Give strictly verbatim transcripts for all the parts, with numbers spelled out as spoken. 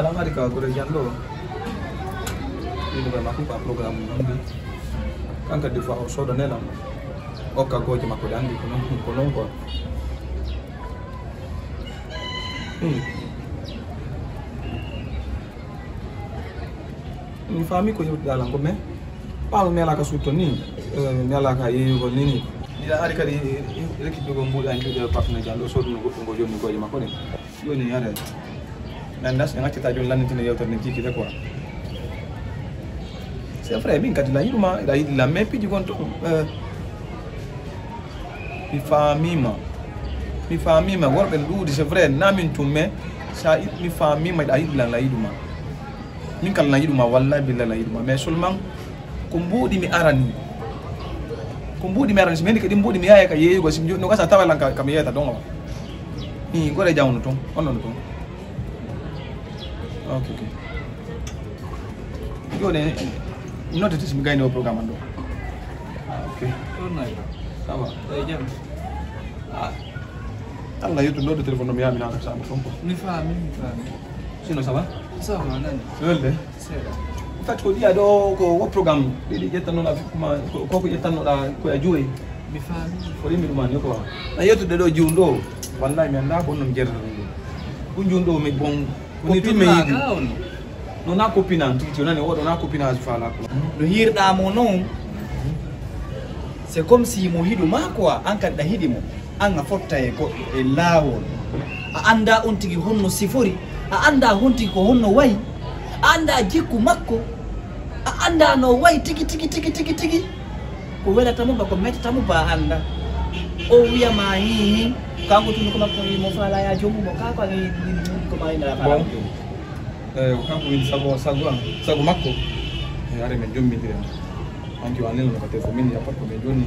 Alamari ka gore janɗo. Ɗiɗo ɓe makko ka programme mum andi. Kanka des fois o soda nelam. Okka goje makko de andi ko non ko non quoi. Hmm. Mi faami ko yewtude alan ko mais ɓaawo mi alaka sutto ni, eh, mi alaka yeeyugol ni ni. Ina ari kadi rekkiɗugol mbuuɗi an juuɗe partenaire jan ɗo soduno goɗɗum ko joni goje makko ɗen. Joni yare. Nan das en accata joni lannditino yewtere nde jiikide quoi. C'est vrai, min kadi la yiɗuma, la yiɗi la mais piiji gon ton. Eh, mi faamima. Mi faamima, worɓe no ɗuuɗi, c'est vrai, na min tum, mais sa yiɗ-, mi faamima, a yiɗi lan la yiɗuma. Min kala na yiɗuma, wallahi billahi na yiɗuma. Mais seulement, ko mbuuɗi mi arani. Ko mbuuɗi mi arani, si mi hendi kadi mbuuɗi mi yaaya ka yeeyugol, si mi jo-, no gasa tawa lan ka, ka mi yeeyata dongo. Mi gore jawno ton, on non ton. Ok, ok. Joni, noddete si mi gayni o programme an ɗo. Ah, ok. Ɗon nayi. Ça va. Eyi, jam. Ah. Allah yettu nodde téléphone ɗo mi yaami nata samba ton ko. Mi faami, mi faami. Sinon ça va? Ça va, nani? Welde? Seeɗa. En fait, ko ɗiya ɗo ko wo programme ɗiɗi ƴettannoɗa kuma ko ko ƴettannoɗa ko e juwe. Mi faami. Ko ɗin mi ɗumani quoi. Na yettude ɗo juun ɗo. Wallahi mi annda ko non jerta ɗum. Ko juun ɗo mi bon. Woni tun mi yiɗi. Ka on. No na copinage tigi tigi nani oɗo na copinage fala ko. No hirɗa mo non. C'est comme si mo hiɗu ma quoi, an kadi ɗa hiɗi mo. An a fotta e goɗɗo e laawol. A annda on tigi honno sifori. A annda hon tigi ko honno wayi. A annda jikku makko. A annda no wayi tigi tigi tigi tigi tigi. Ko welata mo ba ko metata mo ba annda. O wiya ma hi hi. Kanko tun ko makko mo fala ya jomu mo kako a ngi ko ma ina fala. Bon. Eyi, ko kanko woni sago, sago am, sago makko. E are men jombindiri en. Hanki o annino no ka téléphone min yappat ko men jonni.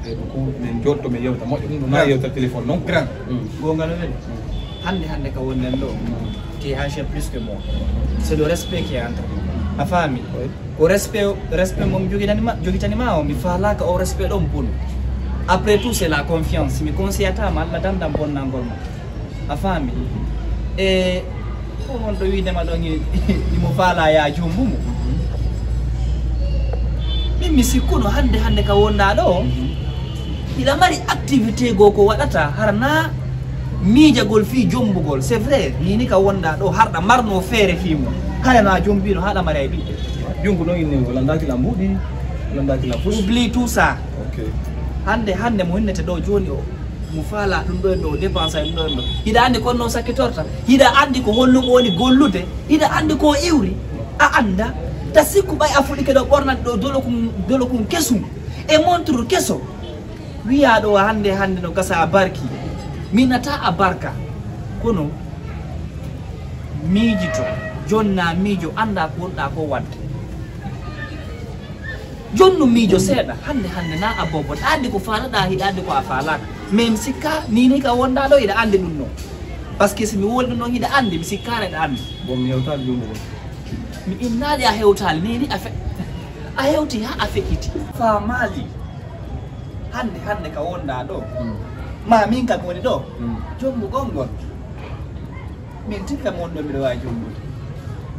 E ko min jotto men yewta moƴƴo ɗum ɗo na yewta téléphone non. Grand. Mm. Gonga no wen. Mm. Hande hande ka wonnen ɗo. Mm. T'es âgé plus que moi. C'est le respect qui est entre nous. A faami? Oui. Ko respect, respect mo mi jogitanima, jogitanima o, mi falaka o respect ɗon bonu. Après tout, c'est la confiance. Mi conseillata ma Allah dandam bonnangol ma. A faami? E ko wonɗo wiidema ɗon i-, imo faala ya jombumo. Min mi sikkuno hande hande ka wonɗa ɗo. Hiɗa mari activité goo ko waɗata hara na miijagol fii jombugol. C'est vrai, ni ni ka wonɗa ɗo harɗa marno feere fii mum. Hara na jombino haɗa mari ay ɓiɓɓe. Jungo ɗon inni o landaki la mbuɗi, landaki la fus. Oublie tout ça. Ok. Hande, hande mo innete ɗo joni o. Mo faala ɗum ɗo en ɗo, o dépense en ɗo en ɗo. Hiɗa anndi ko honno sakkitorta? Hiɗa anndi ko honno mo woni gollude? Hiɗa anndi ko o iwri? A annda? Ta sikku ɓay a fuɗɗike ɗo ɓornat ɗo dolo kum, dolo kum kesum. E montre keso. Wiyaa ɗo hannde, hannde no gasa a barki. Minata a barka. Kono miijito, jonna miijo, annda ko wonɗa ko wadde. Jonnu miijo seeɗa, hannde, hannde na a bobo, ɗa anndi ko faalaɗa, hiɗa anndi ko a faalaaka. Mais mi sikka, ni, ni ka wonɗa ɗo, hiɗa anndi ɗum ɗo. Parce que si mi woli ɗum ɗon, hiɗa anndi, mi sikkaare ɗa anndi. Bon, mi hewtaali junngo ɗo. Mi innaali a hewtaali, ni, ni a fe-, a hewti haa a feƴƴiti. Faamaali. Hannde, hannde ka wonɗa ɗo. Mm. Ma min kam woni ɗo. Mm. Jommu gongol. Min tikka mo wonɗo miɗo waawi jombude.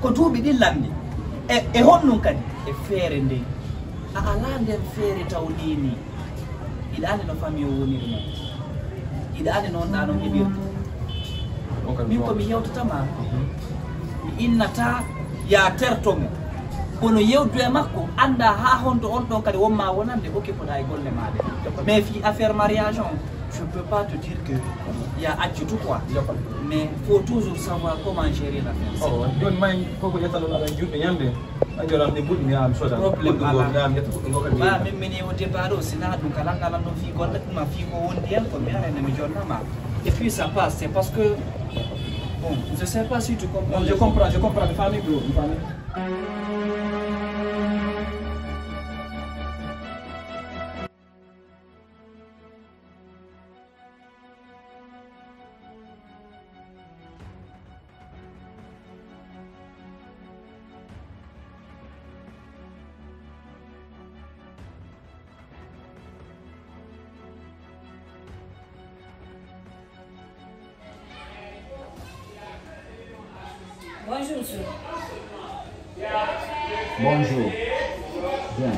Ko duuɓi ɗin lanndi. E, e honɗum kadi? E feere nden. A alaa nden feere taw ni ni. Hiɗa anndi no famille o woniri non. Hiɗa anndi no wonɗa non heɓirde. Min ko mi yewtatama. Mhm. Mi innata ya terto mo. Kono yewdu e makko, annda haa honto on ɗon kadi wonma wonande, okkipoɗa e golle ma ɗe. Mais fii affaire mariage on, je peux pas te dire que ya accutu quoi. Mais faut toujours savoir comment gérer l'affaire. Oh, joni may koko ƴettano aɗa juuɗe ñande. A joram ni buɗɗi mi yaha mi soda. Problème ala. Mi yaha mi ƴetta goɗɗum goɗɗum kadi. Ba min mini au départ o, sina ɗum kala ngalan ɗon fii golle, ɗum ma fii ko wondi hen, ko mi ara ne mi jonna ma. Et puis ça passe, c'est parce que, bon, je sais pas si tu comprends. Non, je comprends, je comprends, mi faami bro, mi faami. Bonjour, monsieur. Bonjour. Bien.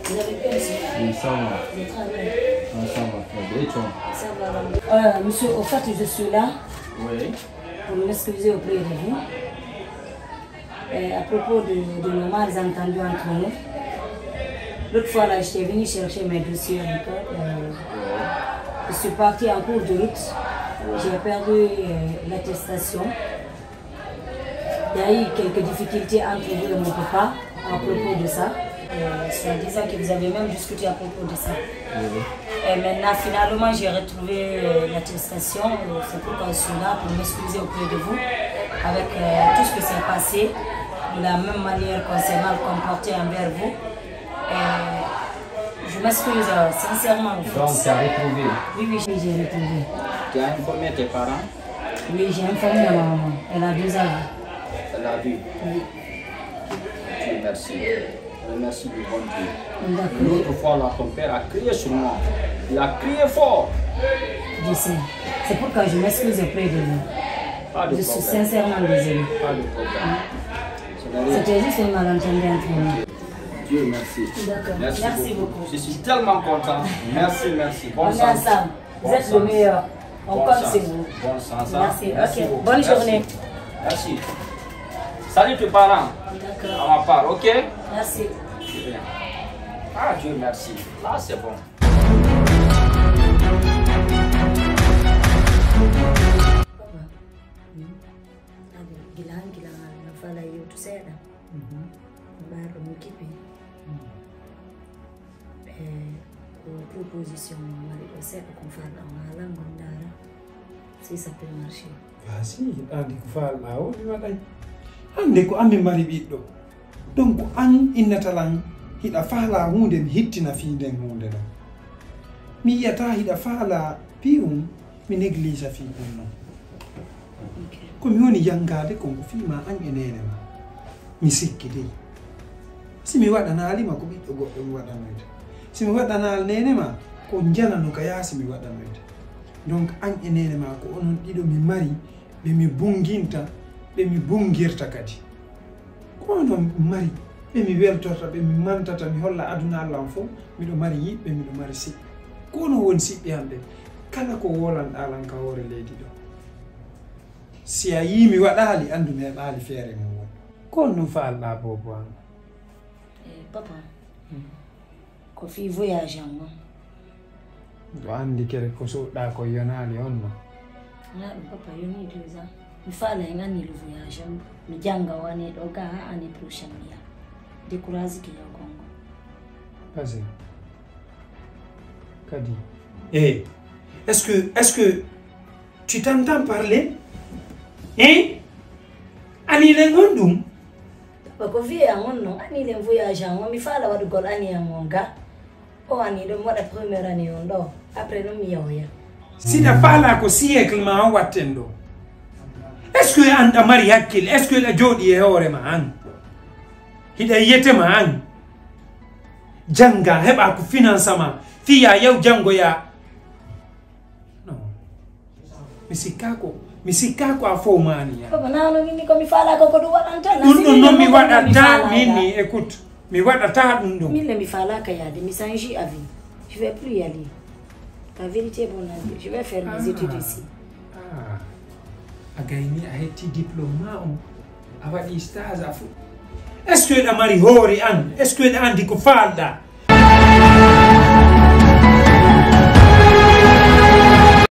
Vous avez bien, monsieur ? Oui, ça va. Vous travaillez ? Ah, ça va très bien. Et toi ? Ça va. Euh, monsieur, au fait, je suis là Oui. Pour m'excuser auprès de vous. Euh, à propos de, de nos malentendus entre nous. L'autre fois, là, j'étais venu chercher mes dossiers à l'école. Euh, je suis parti en cours de route. J'ai perdu euh, l'attestation. Il y a eu quelques difficultés entre vous et mon papa à propos de ça. Euh, soi-disant que vous avez même discuté à propos de ça. Et maintenant, finalement, j'ai retrouvé euh, l'attestation. Euh, C'est pourquoi je suis là pour m'excuser auprès de vous avec euh, tout ce qui s'est passé. De la même manière qu'on s'est mal comporté envers vous. Euh, je m'excuse euh, sincèrement. En fait. Donc, tu as retrouvé. Oui, oui, j'ai retrouvé. Tu as informé tes parents ? Oui, j'ai informé ma maman. Elle a déjà vu. Elle a vu. Oui. Dieu merci. Remercie le bon Dieu. D'accord. L'autre fois, là, ton père a crié sur moi. Il a crié fort. Je sais. C'est pourquoi je m'excuse auprès de vous. Pas de Je suis problème. Sincèrement désolée. Pas de problème. Ce n'est rien. C'était juste un malentendu entre nous. Dieu merci. D'accord. Merci, Merci beaucoup. Beaucoup. Je suis tellement content. Merci, merci. Bonne On est chance. Ensemble. Vous êtes le meilleur. On compte sur vous. Bonne chance, hein. Merci. Ok. Beaucoup. Bonne Merci. Journée. Merci. Salut tes parents. D'accord. À ma part, ok ? Merci. C'est bien. Ah, Dieu merci. Là, c'est bon. Gila gila no fala yewtu seeɗa. Mbaɗo mo kipi. E ko proposition mari ɗo seeɗa ko falɗa o haala ngol ndaara si ça peut marcher. Ah si, andi ko falɗa o mi waɗay. Hande ko an mi mari ɓiɗɗo. Donc an innata lan hiɗa faala hunde mi hittina fii nden hunde ɗon. Mi yiyata hiɗa faala fii un mi néglige fii un non. Ko mi woni janngaade kon ko fii ma an e neene ma. Mi sikki dey. Si mi waɗanaali ma ko ɓiɗɗo goɗɗo mi waɗanoyta. Si mi waɗanaali neene ma ko njanano ka yaasi mi waɗanoyta. Donc an e neene ma ko onon ɗiɗo mi mari ɓe mi bunnginta ɓe mi bunngirta kadi. Ko onon mari ɓe mi weltorta ɓe mi mantata mi holla aduna Alla on fof miɗo mari yiɓɓe miɗo mari siɓɓe. Ko onon woni siɓɓe am ɓen kala ko woolanɗaa lan ka hoore leydi ɗo. Si a yii mi waɗaali, anndu mi heɓaali feere mum won. Ko honɗum faalɗaa boobo am? Eh, papa, ko fii voyage am on. Ɗo anndi kere ko suuɗɗaa ko yonaali on no? Wonaa ɗum papa yonii déjà. Mi faala en annule voyage am. Mi jannga o année ɗo ga haa année prochaine mi yaha. Décourage ke yaw kongo. Parce que kadi. Eh, est-ce que, est-ce que tu t'entends parler? Hein? Annule on ɗum? Papa ko fii an on non, annule voyage an on, mi faala waɗugol année an on ga. O année ɗo mi waɗa première année on ɗo, après non mi yahoya. Si ɗa faala ko siècle ma on watten ɗo. Est-ce que an ɗa mari hakkille? Est-ce que ɗa jooɗi e hoore ma an? Hiɗa yiyete ma an? Jannga heɓa ko finance ma, fiya yaw janngoya. Non. Mi sikka ko, mi sikka ko a fow maani ya. Papa nano minni ko mi faala ko ko ɗum waɗanta. Ɗum ɗum non mi waɗata minni, écoute. Mi waɗata ɗum ɗum. Min le mi faala ka yaade, mi change avis. Je vais plus y aller. La vérité est bonne à dire. Je vais faire mes études ici. Ah. A gayni a hetti diplôme ma on. A waɗi stage a fu. Est-ce que ɗa mari hoore an? Est-ce que ɗa andi ko faalɗa?